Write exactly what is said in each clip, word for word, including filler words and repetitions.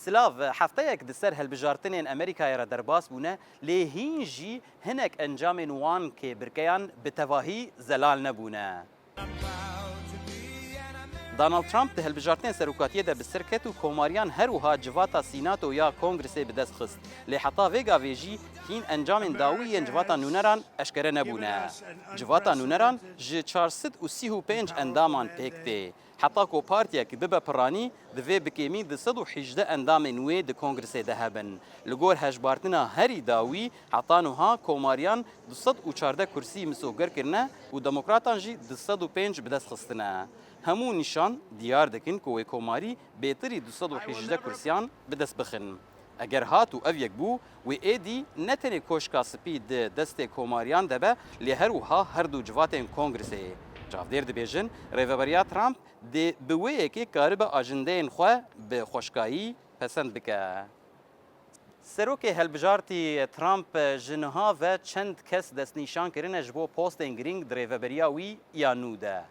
Silav, hefteyek di ser hilbijartinên Amerîkayê re derbas bûne, lê hîn jî hinek encamên wan kêbirkeyan bi tevahî zelal nebûne. Donald Trump di hilbijartinên serokatiyê de bi ser ket û komariyan her wiha civata Sînato ya Kongresê bi dest xist. Lê heta vê gavê jî hîn encamên dawî yên civata nûneran eşkere nebûne. Civata nûneran ji çar sed û sî û pênc endaman pêk tê. Heta ku partiyek bibe piranî, divê bi kêmî du sed û hejdeh endamên wê di Kongresê de hebin. Li gor hejbartina herî dawî, heta niha komariyan du sed û çardeh kursî misoger kirine û demokratan jî du sed û pênc bi dest xistine. Hemû nîşan diyar dikin ku wê komarî bêtirî du sed û hejdeh kursiyan bi dest bixin. Eger hat û ev yek bû, wê êdî ne tenê Koşka Spî di destê komariyan de be, lê her wiha her du civatên Kongresê. Çavdêr dibêjin, rêveberiya Trump dê bi wê yekê karibe ajindeyên xwe bi xweşkayî pesend bike. Serokê hilbijartî Trump ji niha ve çend kes destnîşan kirine ji bo postên girîng di rêveberiya wî ya nû de.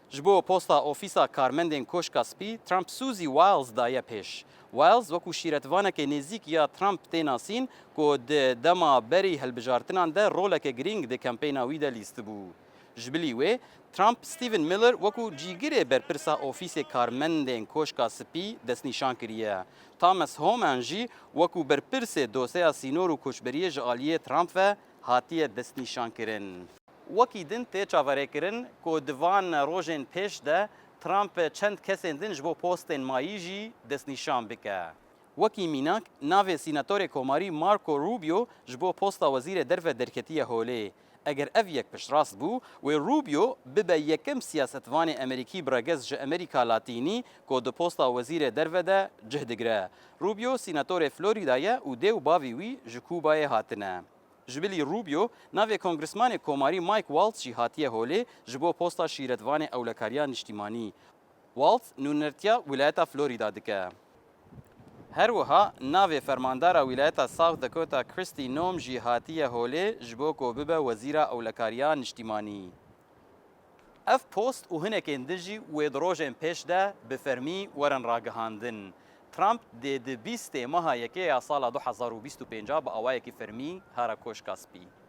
Ji bo posta ofîsa karmendên Koşka Spî, Trump Suzy Wiles daye pêş. Wiles wekû şîretvaneke nêzîk ya Trump tê nasîn, ku di dema berî hilbijartinan de roleke girîng di kampeyna wî de lîstibû. Ji bilî wê, Trump Stephen Miller wekû cîgirê berpirsa ofîsê karmendên Koşka Spî destnîşan kiriye. Thomas Homan jî wekû berpirsê doseya sînor û koçberiyê ji aliyê Trump ve hatiye destnîşankirin. Wekî din tê çaverêkirin ku di van rojên pêş de Trump çend kesên din ji bo postên mayî jî destnîşan bike. Wekî mînak, navê sînatorê komarî Marco Rubio ji bo posta wezîrê derve derketiye holê. Eger ev yek piştrast bû, wê Rubio bibe yekem siyasetvanê Amerîkî bi regez ji Amerîka Latînî ku di posta wezîrê derve de cih digire. Rubio sînatorê Florîda ye û dê û bavî wî ji Kûbayê hatine. Ji bilî Rubio, navê kongresmanê komarî Mike Waltz jî hatiye holê ji bo posta şîretvanê ewlekariya niştîmanî. Waltz nûnertiya wîlayeta Florîda dike. Her wiha navê fermandara wîlayeta South Dakota Kristi Noem jî hatiye holê ji bo ku bibe wezîra ewlekariya niştîmanî. Ev post û hinekên din jî wê di rojên pêş de bi fermî werin ragihandin. Trump dê di bîstê meha yekê ya sala du hezar û bîst û pênc bi awayekî fermî here Koşka Spî.